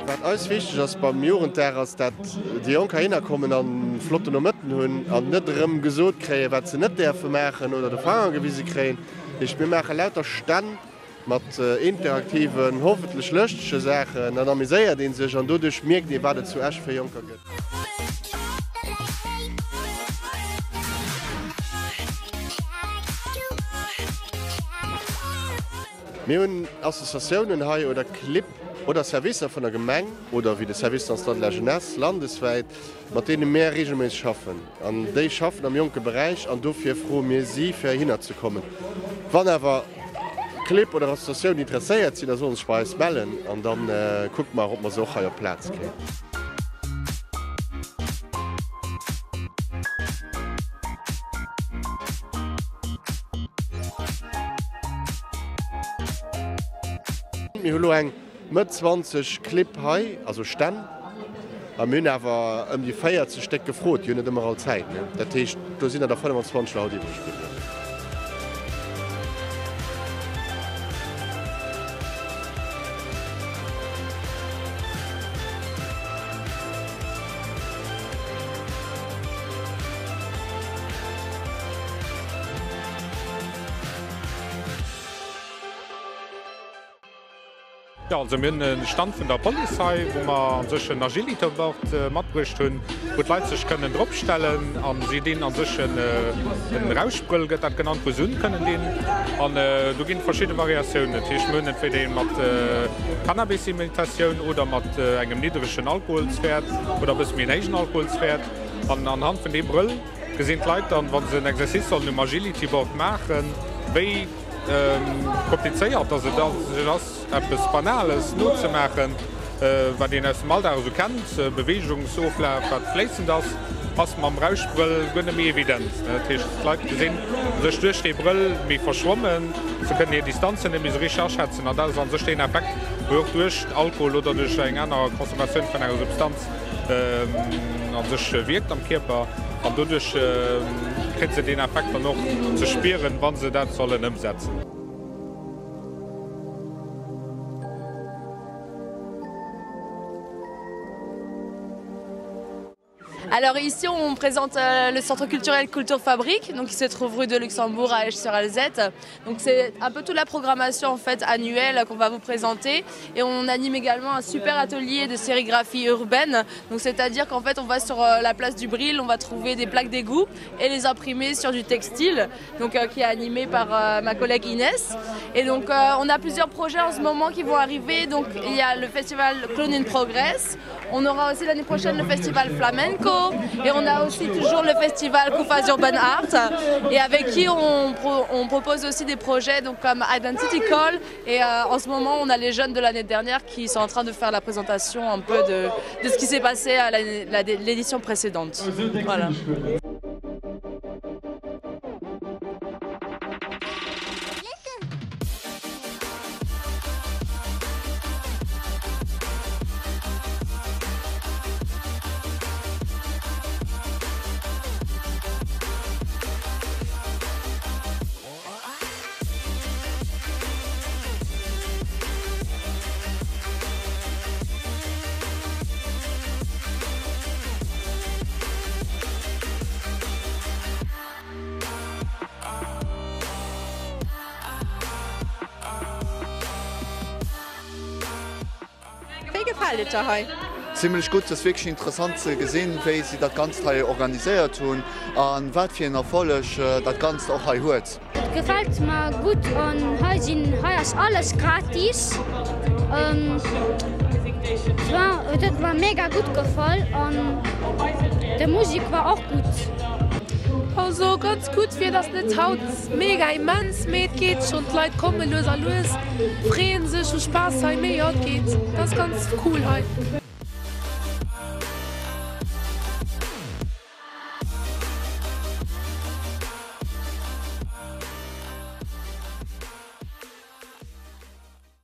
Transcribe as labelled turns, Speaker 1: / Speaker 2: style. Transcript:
Speaker 1: Wat eis wichteg ass beim Jugenddag ass, dat déi Jonk heihinner kommen an e flotten Nomëtten hunn an net erëm gesot kréien, wat se net däerfe maachen oder de Fanger gewise kréien. Dat heescht, mir maache lauter Stänn mat interaktiven, hoffentlech lëschtege Saachen. Dann amuséiert ee sech an doduerch mierkt ee, wat et zu Esch fir Jonker gëtt. Mir hunn Associatiounen hei oder Clibb oder Servicer vun der Gemeng oder wéi de Service national de la jeunesse landeswäit, mat deene mir reegelméisseg schaffen. An déi schaffen am jonke Beräich an dofir froe mir si fir heihinner ze kommen. Wann awer Clibb oder Associatiounen interesséiert sinn, da solle se sech bei eis mellen an da kucke mer, ob mer se och hei op d'Plaz kréien. Mir hu lo eng Mëtt 20 Clibb hei, also Stänn, a mir hunn awer ëm déi 40 Stéck gefrot. Déi hunn net ëmmer all Zäit, ne? Dat heescht, do sinn der der 25 elo haut iwwreg bliwwen.
Speaker 2: Jo, also mir hunn e Stand vun der Police hei, wou mer a sech en Agility-Board matbruecht hunn, wou d'Leit sech kënnen dropstellen a si dinn a sech en Rauschbrëll, gëtt dat genannt, wou se un kënnen dinn. An do ginn et verschidde Variatiounen. Dat heescht, mir hunn entweder ee mat Cannabis-Imitatioun oder mat engem niddregen Alkoholswäert oder e bësse méi en héijen Alkoholswäert. An anhand vun deem Brëll gesinn d'Leit dann, wa se en Exercice sollen um Agility-Board maachen, wéi Komplizéiert, dass et sech ass, eppes Banales nozemaachen, wat een aus dem Alldag esou kennt, Beweegungsoflaf, wat fléissend ass, ass mam Rauschbrëll guer net méi evident. Dat heescht, d'Leit gesinn sech duerch dee Brëll méi verschwommen, se kënnen hir Distanzen net méi esou richteg aschätzen an dat ass a sech deen Effekt, wou och duerch Alkohol oder duerch eng aner Consommatioun vun enger Substanz a sech wierkt am Kierper an doduerch kréien se deen Effekt dann och ze spieren, wa se dat sollen ëmsetzen.
Speaker 3: Alors ici on présente euh, le centre culturel Culture Fabrique donc qui se trouve rue de Luxembourg à Esch-sur-Alzette. Donc c'est un peu toute la programmation en fait annuelle qu'on va vous présenter et on anime également un super atelier de sérigraphie urbaine. Donc c'est-à-dire qu'en fait on va sur euh, la place du Bril, on va trouver des plaques d'égout et les imprimer sur du textile donc euh, qui est animé par euh, ma collègue Inès. Et donc euh, on a plusieurs projets en ce moment qui vont arriver. Donc il y a le festival Clone in Progress. On aura aussi l'année prochaine le festival Flamenco et on a aussi toujours le festival Koufaz Urban Art et avec qui on, pro on propose aussi des projets donc comme Identity Call et euh, en ce moment on a les jeunes de l'année dernière qui sont en train de faire la présentation un peu de, de ce qui s'est passé à l'édition précédente. Voilà.
Speaker 4: Wéi gefält et der hei?
Speaker 5: Zimlech gutt, et ass wierklech interessant ze gesinn, wéi si dat Ganzt hei organiséiert hunn a wat fir en Erfolleg dat Ganzt och hei huet.
Speaker 6: Et gefällt mer gutt an hei sinn hei ass alles gratis. Et huet mer mega gutt gefall an de Musik war och gutt.
Speaker 7: Also ganz gutt, Wieder ass net haut mega immens, mee et geet schonn, d'Leit komme lues a lues, freeën sech, hu Spaass hei, mee jo et geet, et ass ganz cool hei.